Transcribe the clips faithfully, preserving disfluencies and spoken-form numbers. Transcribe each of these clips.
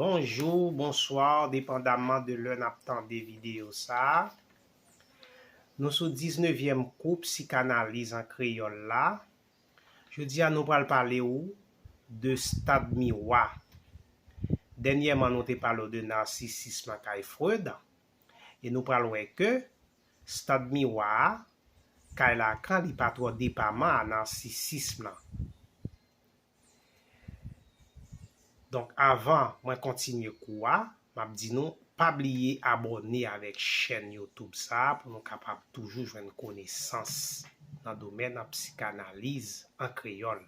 Bonjou, bonswa, depandamman de lè n ap tande videyo sa a. Nou sou diznevyèm kou psikanaliz an kreyòl la. Jodi a, nou pral pale w de stad miwa. Dènyèman, nou te pale w de narsisism kay Freud. E nou pral wè ke stad miwa a, kay Lacan, li pa twò depaman a narsisism lan. Donk, avan mwen kontinye kou a, m ap di nou, pa bliye abòne avèk chèn YouTube sa a pou nou kapab toujou jwenn konesans nan domèn an psikanaliz an kreyòl.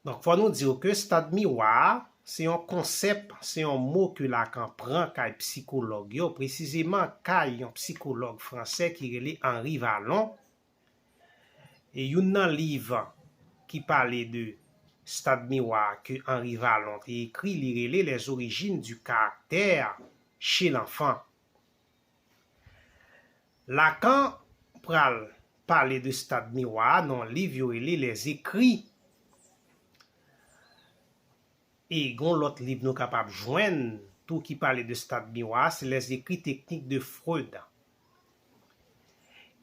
Donk, fò nou di w ke stad miwa a, se yon konsèp, se yon mo ke Lacan pran kay psikològ yo, presizeman kay yon psikològ fransè ki rele Henri Vallon. E youn nan liv ki pale de stad miwa a ke Henri Vallon te ekri, li rele Les origines du caractère chez l'enfant. Lacan pral pale de stad miwa a nan yon liv yo rele Les Écrits. E gon lòt liv nou kapab jwenn tou ki pale de stad miwa a, se Les Écrits techniques de Freud.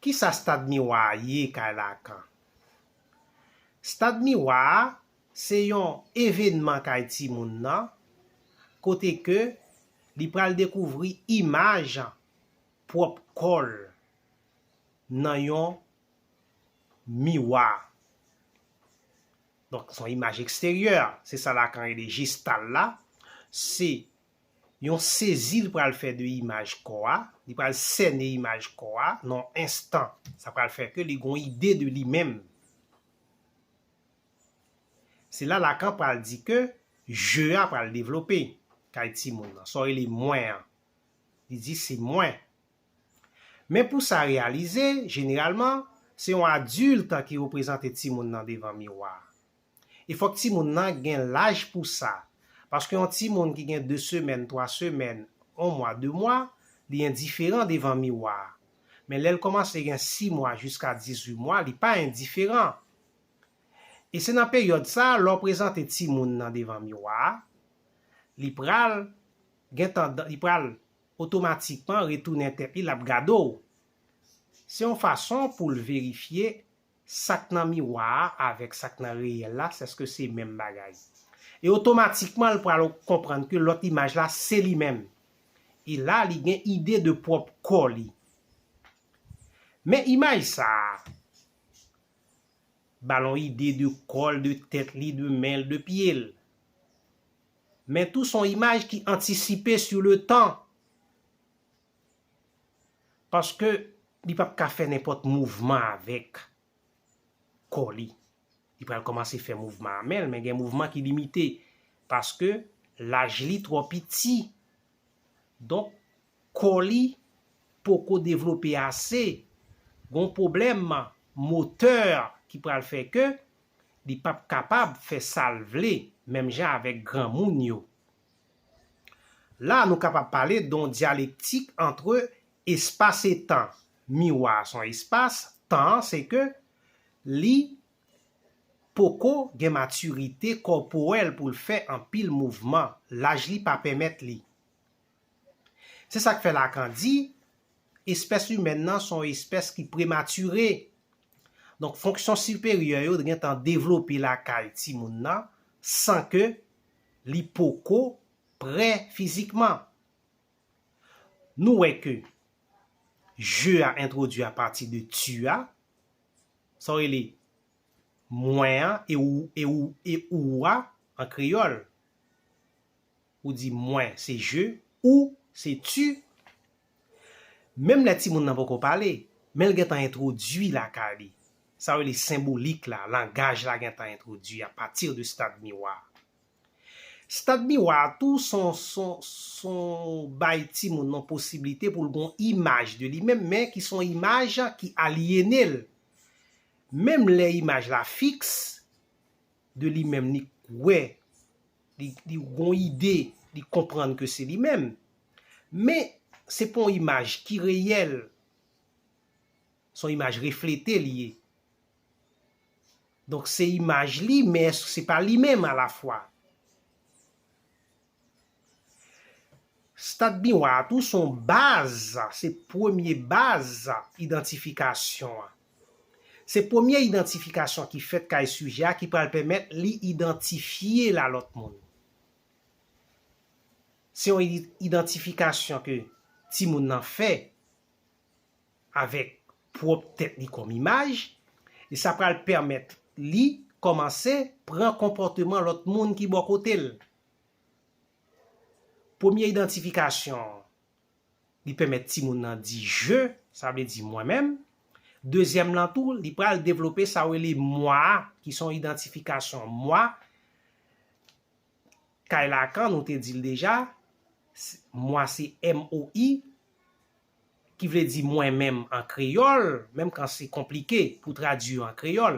Kisa stad miwa a ye kay Lacan? Stad miwa a se yon evènman kay timoun nan, kote ke li pral dekouvri imaj pwòp kò l nan yon miwa. Donk, se yon imaj eksteryè. Se sa Lacan rele jestal la. Se yon sezi l pral fè de imaj kò a. Li pral sène imaj kò a nan yon enstan. Sa pral fè ke li gon ide de li menm. Se la Lacan pral di ke je a pral devlope kay timoun nan. Sa w rele mwen an. Li di se mwen. Men pou sa reyalize, jeneralman, se yon adilt ki reprezante timoun nan devan miwa a. E fòk timoun nan gen laj pou sa. Paske yon timoun ki gen de semèn, twa semèn, yon mwa, de mwa, li endiferan devan miwa a. Men lè l kòmanse gen sis mwa jiska dizuit mwa, li pa endiferan. E se nan peryòd sa a, lè w prezante timoun nan devan miwa a, li pral gen tanda-, li pral otomatikman retounen tèt li, l ap gade w. Se yon fason pou l verifye sa k nan miwa a avèk sa k nan reyèl la, èske se menm bagay. E otomatikman, l pral konprann ke lòt imaj la, se li menm. E la, li gen ide de pwòp kò li. Men imaj sa a, ba l yon ide de kò l, de tèt li, de men l, de pye l. Men tou se yon imaj ki antisipe sur le temps. Paske li p ap ka fè nenpòt mouvman avèk kò li. Li pral kòmanse fè mouvman a men l, men gen mouvman ki limite. Paske laj li twò piti. Donk, kò li poko devlope ase. Gon pwoblèm motè ki pral fè ke li p ap kapab fè sa l vle, menm jan avèk granmoun yo. La, nou kapab pale de yon dyalektik antre espas e tan. Miwa a se yon espas, tan an se ke li poko gen matirite kòporèl pou l fè anpil mouvman, laj li pa pèmèt li. Se sa k fè Lacan di, espès imèn nan se yon espès ki prematire. Donk, fonksyon siperyè yo gentan devlope lakay timoun nan san ke li poko prè fizikman. Nou wè ke je a entwodui apati de tu a, sa w rele mwen an e ou, e ou, e ou a an kreyòl. Ou di mwen se je, ou se tu. Menm lè timoun nan poko pale, men l gentan entwodui lakay li. Sa w rele senbolik la, langaj la gentan entwodui apati de stad miwa. Stad miwa a tou se yon, se yon, se yon bay timoun nan posiblite pou l gen yon imaj de li menm, men ki se yon imaj ki alyene l. Menm lè imaj la fiks de li menm, li kwè, li, li gen yon ide, li konprann ke se li menm. Men, se pa yon imaj ki reyèl. Se yon imaj reflete li ye. Donk, se imaj li, men èske se pa li menm alafwa? Stad miwa a tou se yon baz, se premye baz idantifikasyon an. Se premye idantifikasyon ki fèt kay sijè a ki pral pèmèt li idantifye l a lòt moun. Se yon i- idantifikasyon ke timoun nan fè avèk pwòp tèt li kòm imaj, e sa pral pèmèt li kòmanse pran konpòteman lòt moun ki bò kote l. Premye idantifikasyon, li pèmèt timoun nan di je, sa vle di mwen menm. Dezyèm lan tou, li pral devlope sa yo rele mwa a, ki se yon idantifikasyon mwa. Kay Lacan, nou te di l deja, s- mwa se M O I, ki vle di mwen menm an kreyòl, menm kan se konplike pou tradui an kreyòl,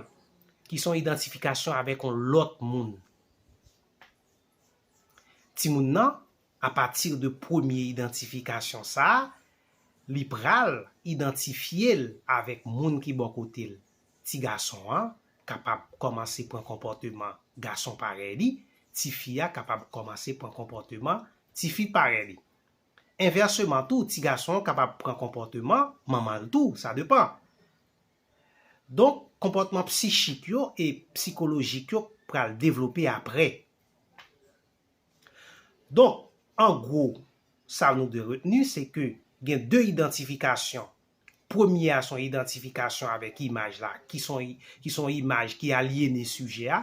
ki se yon idantifikasyon avèk yon lòt moun. Timoun nan, apati de premye idantifikasyon sa a, li pral idantifye l avèk moun ki bò kote l. Ti gason an kapab kòmanse pran konpòteman gason parèy li, tifi a kapab kòmanse pran konpòteman tifi parèy li. Envèseman tou, ti gason an kapab pran konpòteman manman l tou, sa depann. Donk, konpòtman psichik yo e psikolojik yo pral devlope apre. Donk, an gwo, sa nou dwe retni, se ke gen de idantifikasyon. Premye a se yon idantifikasyon avèk imaj la, ki se yon i- ki se yon imaj ki alyene sijè a.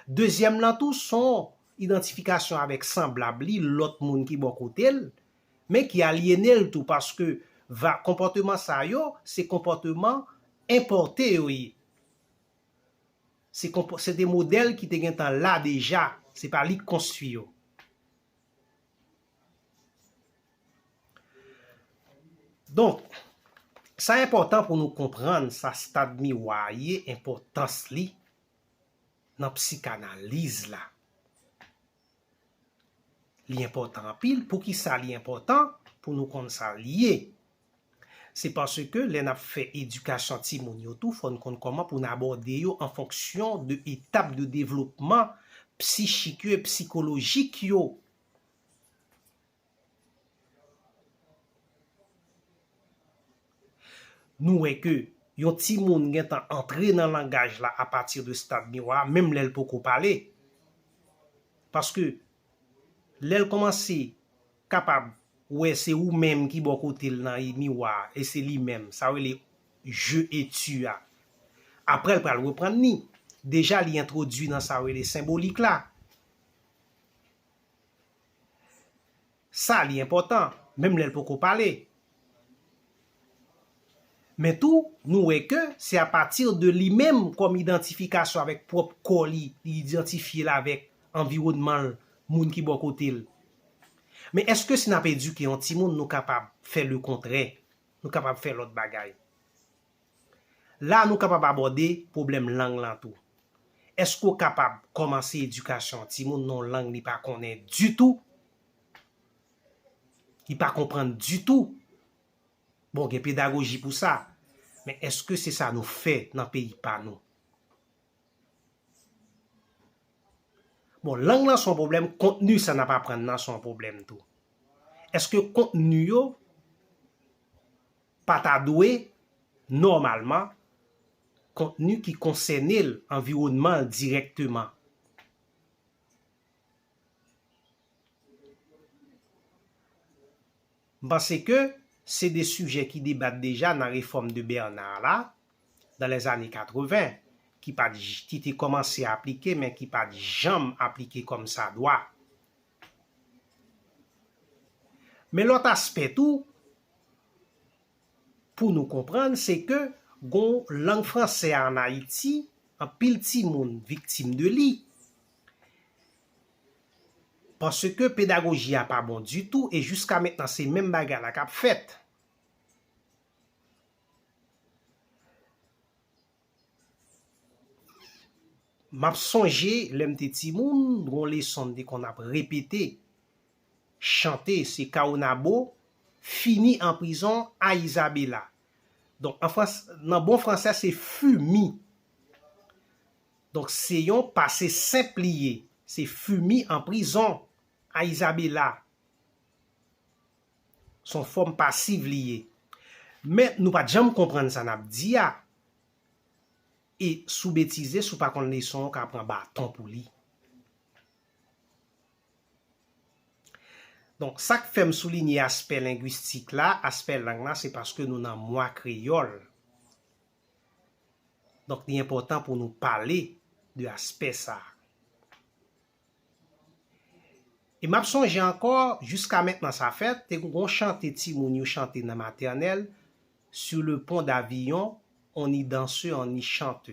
Dezyèm lan tou se yon idantifikasyon avèk sanblab li, lòt moun ki bò kote l, men ki alyene l tou, paske va- konpòteman sa yo, se konpòteman enpòte yo ye. Se konpò- se de modèl ki te gentan la deja, se pa li k konstwi yo. Donk, sa enpòtan pou nou konprann sa stad miwa a ye, enpòtans li nan psikanaliz la. Li enpòtan anpil. Poukisa li enpòtan? Pou nou konn sa l ye. Se paske lè n ap fè edikasyon timoun yo tou, fò n konn kòman pou n abòde yo an fonksyon de etap de devlopman psichik yo e psikolojik yo. Nou wè ke yon timoun gentan antre nan langaj la apati de stad miwa a, menm lè l poko pale. Paske lè l kòmanse kapab wè se ou menm ki bò kote l nan miwa a, e se li menm, sa yo rele je et tu a. Apre, l pral reprann li. Deja, li entwodui nan sa yo rele senbolik la. Sa li enpòtan, menm lè l poko pale. Men tou, nou wè ke se apati de li menm kòm idantifikasyon avèk pwòp kò li, li idantifye l avèk anviwònman l, moun ki bò kote l. Men èske si n ap edike yon timoun, nou kapab fè lekontrè? Nou kapab fè lòt bagay? La, nou kapab abòde pwoblèm lang lan tou. Èske w kapab kòmanse edikasyon yon timoun nan yon lang li pa konnen ditou? Li pa konprann ditou? Bon, gen pedagoji pou sa. Men èske se sa nou fè nan peyi pa nou? Bon, lang lan se yon pwoblèm, kontni sa n ap aprann nan se yon pwoblèm tou. Èske kontni yo pa ta dwe, nòmalman, kontni ki konsène l, anviwònman l dirèkteman? M panse ke se de sijè ki debat deja nan refòm de Bernard la, dans les années quatre-vingts, ki pa t j- ki te kòmanse aplike, men ki pa t janm aplike kòmsadwa. Men lòt aspè tou, pou nou konprann, se ke gon lang fransè a ann Ayiti, anpil timoun viktim de li. Paske pedagoji a pa bon ditou, e jiska mentnan, se menm bagay la k ap fèt. M ap sonje, lè m te timoun, gon leson m te konn ap repete, chante, se Caonabo, fini an prizon a Isabela. Donk, an frans, nan bon fransè, se fumi. Donk, se yon pase senp li ye. Se fumi an prizon a Isabela. Se yon fòm pasiv li ye. Men nou pa t janm konprann sa n ap di a. E si w betize, si w pa konn leson an, w ka pran baton pou li. Donk, sa k fè m soulinye aspè lengwistik la, aspè lang la, se paske nou nan mwa kreyòl. Donk, li enpòtan pou nou pale de aspè sa a. E m ap sonje ankò, jiska mentnan sa fèt, te gen yon chante timoun yo chante nan matènèl, Sur le pont d'Avignon, on y danse, on y chante.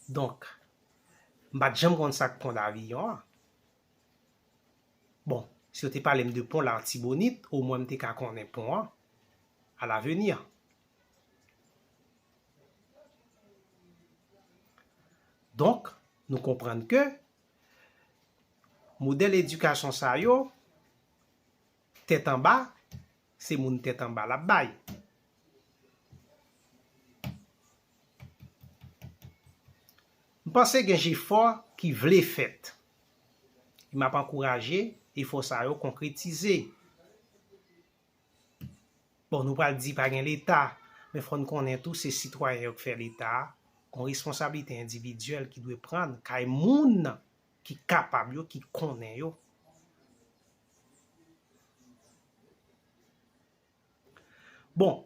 Donk, m pa t janm konn sa k pon Daviyon an. Bon, si yo te pale m de pon Latibonit, omwen m te ka konnen pon an, alaveni. Donk, nou konprann ke modèl edikasyon sa yo, tèt anba, se moun tèt anba l ap bay. M panse gen jefò ki vle fèt. E m ap ankouraje efò sa yo konkretize. Bon, nou pral di pa gen Leta, men fò n konnen tou se sitwayen yo k fè Leta a, gon responsablite endividyèl ki dwe pran kay moun ki kapab yo, ki konnen yo. Bon,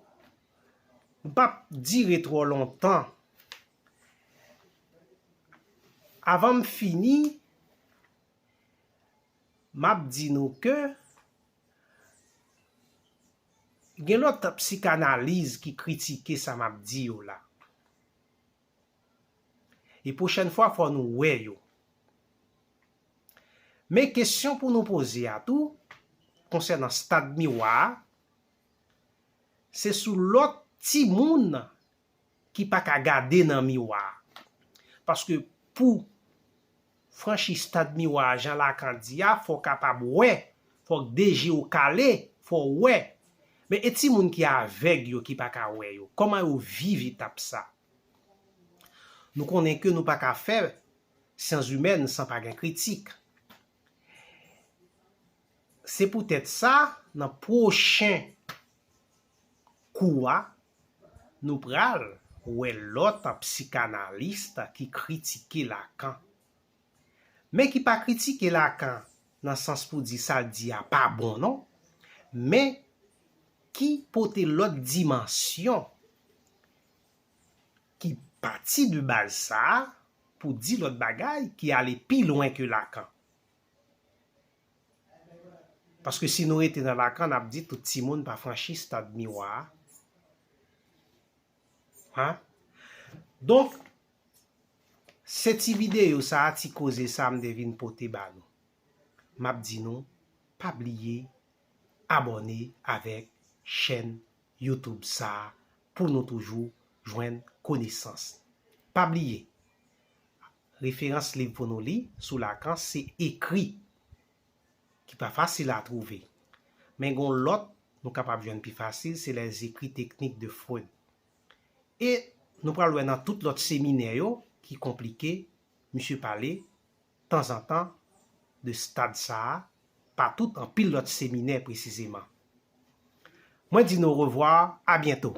m p ap dire twò lontan. Avan m fini, m ap di nou ke gen lòt psikanaliz ki kritike sa m ap di yo la. E pwochèn fwa, fò nou wè yo. Men kesyon pou nou poze a tou, konsènan stad miwa a, se sou lòt timoun ki pa ka gade nan miwa a. Paske pou franchi stad miwa a, jan Lakan di a, fò w kapab wè, fòk de je w kale, fò w wè. Men e timoun ki avèg yo, ki pa ka wè yo, kòman yo viv etap sa? Nou konnen ke nou pa ka fè syans imèn san pa gen kritik. Se poutèt sa, nan pwochen kou a, nou pral wè lòt psikanalis ki kritike Lakan. Men ki pa kritike Lakan nan sans pou di sa l di a pa bon non, men ki pote lòt dimansyon ki pati de baz sa a pou di lòt bagay ki ale pi lwen ke Lakan. Paske si nou rete nan Lakan, n ap di tout timoun pa franchi stad miwa a. Hein? Donk, se ti videyo sa a, ti koze sa a m te vin pote ba nou. M ap di nou, pa bliye abòne avèk chèn YouTube sa a pou nou toujou jwenn konesans. Pa bliye, referans liv pou nou li sou Lakan se Écrits, ki pa fasil a twouve. Men gon lòt nou kapab jwenn pi fasil, se Les Écrits techniques de Freud. E nou pral wè nan tout lòt seminè yo ki konplike, misye pale tanzantan de stad sa a, pa tout, anpil lòt seminè presizeman. Mwen di nou orevwa, a byento.